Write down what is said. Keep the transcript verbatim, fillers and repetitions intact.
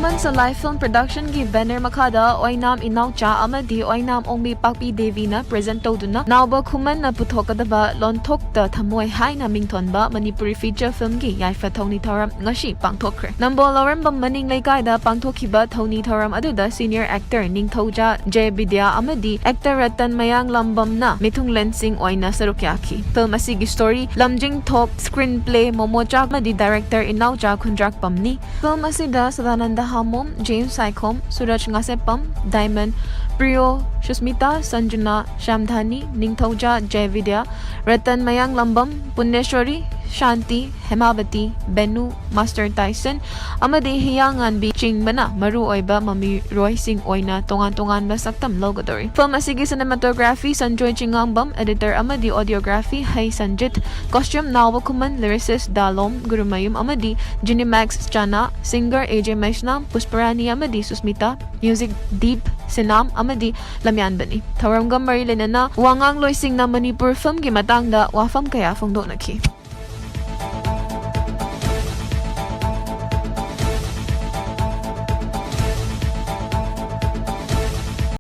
Once Alive Film Productionꯒꯤ banner ꯃꯈꯥꯗ ꯑꯣꯏꯅꯥꯝ ꯏꯅꯥꯎꯆꯥ ꯑꯃꯗꯤ ꯑꯣꯏꯅꯥꯝ ꯑꯣꯡꯕꯤ ꯄꯥꯛꯄꯤ ꯗꯦꯕꯤꯅ present ꯇꯧꯗꯨꯅ ꯅꯥꯎꯕ ꯈꯨꯃꯟꯅ ꯄꯨꯊꯣꯛꯀꯗꯕ ꯂꯣꯟꯊꯣꯛꯇ ꯊꯝꯃꯣꯏ ꯍꯥꯏꯅ ꯃꯤꯡꯊꯣꯟꯕ ꯃꯅꯤꯄꯨꯔꯤ feature filmꯒꯤ ꯌꯥꯏꯐ ꯊꯧꯅꯤ ꯊꯧꯔꯝ ꯉꯁꯤ ꯄꯥꯡꯊꯣꯛꯈ꯭ꯔꯦ꯫ ꯅꯝꯕꯣꯜ ꯂꯧꯔꯦꯝꯕꯝ ꯃꯅꯤꯡ ꯂꯩꯀꯥꯏꯗ ꯄꯥꯡꯊꯣꯛꯈꯤꯕ ꯊꯧꯅꯤ ꯊꯧꯔꯝ ꯑꯗꯨꯗ senior actor ꯅꯤꯡꯊꯧꯖꯥ ꯖꯌꯕꯤꯗ꯭ꯌꯥ ꯑꯃꯗꯤ actor ꯔꯇꯟ ꯃꯌꯥꯡꯂꯝꯕꯝꯅ ꯃꯤꯊꯨꯡꯂꯦꯟꯁꯤꯡ ꯑꯣꯏꯅ ꯁꯔꯨꯛ ꯌꯥꯈꯤ꯫ Film ꯑꯁꯤꯒꯤ story ꯂꯝꯖꯤꯡ ꯊꯣꯛ, screenplay ꯃꯣꯃꯣꯆꯥ ꯑꯃꯗꯤ director ꯏꯅꯥꯎꯆꯥ ꯈꯨꯟꯗ꯭ꯔꯥꯛꯄꯝꯅꯤ꯫ Film ꯑꯁꯤꯗ ꯁꯗꯥꯅꯟꯗ ꯍꯥꯃꯣꯝ, ꯖꯦꯝꯁ ꯁꯥꯏꯈꯣꯝ, ꯁꯨꯔꯖ ꯉꯥꯁꯦꯞꯄꯝ, ꯗꯥꯏꯃꯟ, ꯄ꯭ꯔꯤꯌꯣ, ꯁꯨꯁꯃꯤꯇꯥ, ꯁꯟꯖꯨꯅꯥ, ꯁ꯭ꯌꯥꯝꯙꯥꯅꯤ, ꯅꯤꯡꯊꯧꯖꯥ ꯖꯌꯕꯤꯗ꯭ꯌꯥ, ꯔꯇꯟ ꯃꯌꯥꯡꯂꯝꯕꯝ, ꯄꯨꯟꯅꯦꯁꯣꯔꯤ, ꯁꯥꯟꯇꯤ, ꯍꯦꯃꯥꯕꯇꯤ, ꯕꯦꯅꯨ, ꯃꯥꯁꯇꯔ ꯇꯥꯏꯁꯟ ꯑꯃꯗꯤ ꯍꯤꯌꯥꯡꯉꯥꯟꯕꯤ ꯆꯤꯡꯕꯅ ꯃꯔꯨꯑꯣꯏꯕ ꯃꯃꯤꯔꯣꯏꯁꯤꯡ ꯑꯣꯏꯅ ꯇꯣꯉꯥꯟ ꯇꯣꯉꯥꯟꯕ ꯁꯛꯇꯝ ꯂꯧꯒꯗꯧꯔꯤ꯫ Film ꯑꯁꯤꯒꯤ cinematography ꯁꯟꯖꯣꯏ ꯆꯤꯉꯥꯡꯕꯝ, editor ꯑꯃꯗꯤ audiography ꯍꯩ ꯁꯟꯖꯤꯠ, costume ꯅꯥꯎꯕ ꯈꯨꯃꯟ, lyricist ꯗꯥꯂꯣꯝ ꯒꯨꯔꯨꯃꯌꯨꯝ ꯑꯃꯗꯤ ꯖꯤꯅꯤꯃꯦꯛꯁ ꯆꯥꯅꯥ, singer ꯑꯦ ꯖꯦ ꯃꯩꯁꯅꯥꯝ, ꯄꯨꯁꯄꯔꯥꯅꯤ ꯑꯃꯗꯤ ꯁꯨꯁꯃꯤꯇꯥ, music ꯗꯤꯞ ꯁꯤꯅꯥꯝ ꯑꯃꯗꯤ ꯂꯝꯌꯥꯟꯕꯅꯤ꯫ ꯊꯧꯔꯝꯒ ꯃꯔꯤ ꯂꯩꯅꯅ ꯋꯥꯉꯥꯡꯂꯣꯏꯁꯤꯡꯅ ꯃꯅꯤꯄꯨꯔ filmꯒꯤ ꯃꯇꯥꯡꯗ ꯋꯥꯐꯝ ꯀꯌꯥ ꯐꯣꯡꯗꯣꯛꯅꯈꯤ꯫